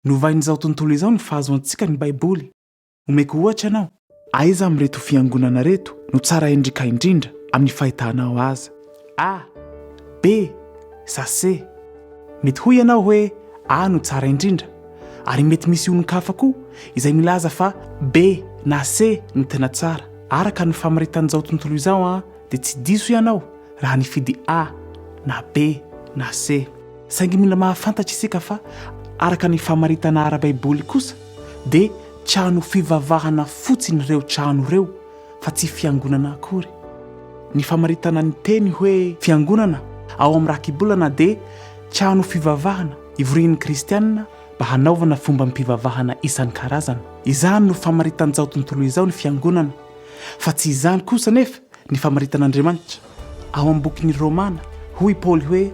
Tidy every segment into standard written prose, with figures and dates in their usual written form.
Novain'izao tontolo izao ny fahazoantsika ny Baiboly. Omeko ohatra ianao. Aiza amin'ireto fiangonana ireto no tsara endrika indrindra amin'ny fahitanao azy? A. B. Sa C. Mety hoy ianao hoe A no tsara indrindra, ary mety misy olon-kafa koa izay milaza fa B na C no tena tsara. Araka ny famaritan'izao tontolo izao dia tsy diso ianao raha nifidy A na B na C. Saingy mila mahafantatra isika fa araka ny famaritana ara-baiboly kosa dia trano fivavahana fotsiny ireo trano ireo fa tsy fiangonana akory. Ny famaritana ny teny hoe fiangonana ao amin'ny rakibolana dia trano fivavahana ivorian'ny kristiana mba hanaovana fombam-pivavahana isan-karazany. Izany no famaritan'izao tontolo izao ny fiangonana. Fa tsy izany kosa anefa ny famaritan'Andriamanitra. Ao amin'ny bokin'ny Romana, hoy i Paoly hoe,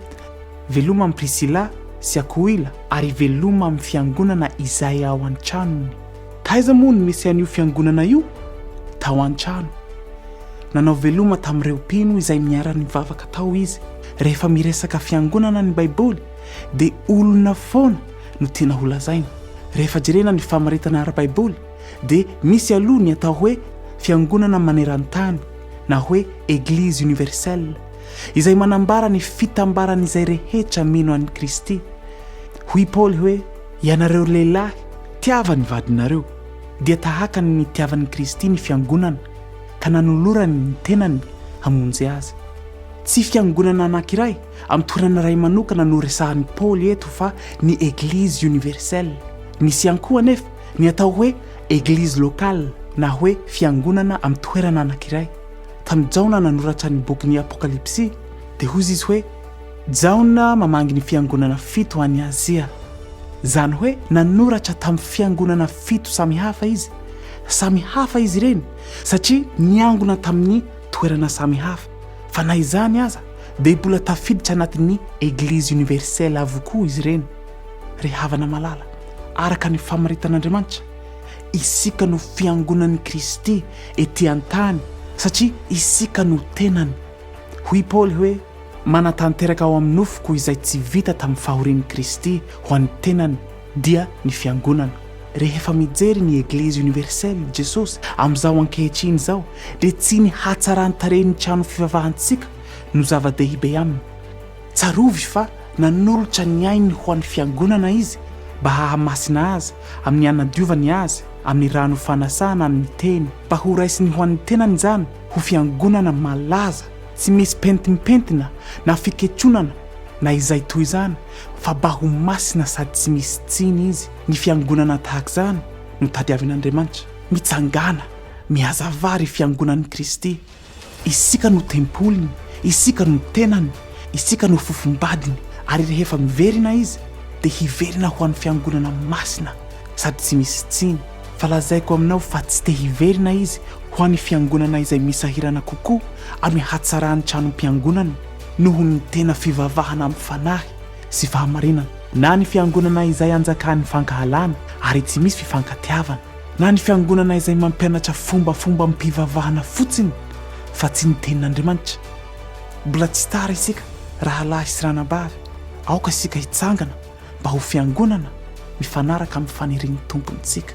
Veloma amin'i Prisila sy Akoila, ary veloma amin'ny fiangonana izay ao an-tranony. Taiza moa no nisy an'io fiangonana io? Tao an-trano. Nanao veloma tamin'ireo mpino izay niara-nivavaka tao izy. Rehefa miresaka fiangonana ny Baiboly, dia olona foana no tiana holazaina. Rehefa jerena ny famaritana ara-baiboly, dia misy aloha ny atao hoe Fiangonana maneran-tany na hoe Eglise universelle, izay manambara ny fitambaran'izay rehetra mino an'i Kristy. Hoy i Paoly hoe, Ianareo lehilahy, tiava ny vadinareo, dia tahaka ny nitiavan'i Kristy ny Fiangonana, ka nanolorany ny tenany hamonjy azy. Tsy fiangonana anankiray amin'ny toerana iray manokana no resahan'i Paoly eto fa ny Eglise universelle. Misy ihany koa anefa Ny atao hoe Eglise locale na hoe fiangonana amin'ny toerana anankiray. Tamin'i Jaona nanoratra ny bokin'ny Apokalypsy dia hoy izy hoe, Jaona mamangy ny fiangonana fito any Azia. Izany hoe nanoratra tamin'ny fiangonana fito samy hafa izy. Samy hafa izy ireny satria niangona tamin'ny toerana samy hafa. Fa na izany aza dia mbola tafiditra anatin'ny Eglise universelle avokoa izy ireny. Ry havana malala, araka ny famaritan'Andriamanitra, isika no fiangonan'i Kristy ety an-tany satria isika no tenany. Hoy i Paoly hoe, Manatanteraka ao amin'ny nofoko izay tsy vita tamin'ny fahorian'i Kristy ho an'ny tenany, dia ny fiangonana. Rehefa mijery ny Eglizy Universelle Jesosy amin'izao ankehitriny izao, dia tsy ny hatsaran-tarehin'ny trano fivavahantsika no zava-dehibe aminy. Tsarovy fa nanolotra ny ainy ho an'ny Fiangonana Izy mba hahamasina azy amin'ny hanadiovany azy amin'ny rano fanasana amin'ny Teny, mba horaisiny ho an'ny tenany izany ho Fiangonana malaza, tsy misy pentimpentina na fiketronana na izay toy izany, fa mba ho masina sady tsy misy tsiny izy. Ny Fiangonana tahaka izany no tadiavin'Andriamanitra. Mitsangàna, mihazavà ry Fiangonan'i Kristy. Isika no tempoliny, isika no tenany, isika no fofombadiny, ary rehefa miverina Izy, dia hiverina ho an'ny Fiangonana masina sady tsy misy tsiny. Fa lazaiko aminao fa tsy te hiverina Izy ho an'ny Fiangonana izay misahirana kokoa amin'ny hatsaran'ny tranom-piangonany noho ny tena fivavahana amin'ny fanahy sy fahamarinana, na ny Fiangonana izay anjakan'ny fankahalana ary tsy misy fifankatiavana. Na ny fiangonana izay mampianatra fombafombam-pivavahana fotsiny fa tsy ny Tenin'Andriamanitra. Mbola tsy tara isika, rahalahy sy ranabavy, aoka isika hitsangana mba ho fiangonana mifanaraka amin'ny fanirian'ny Tompontsika.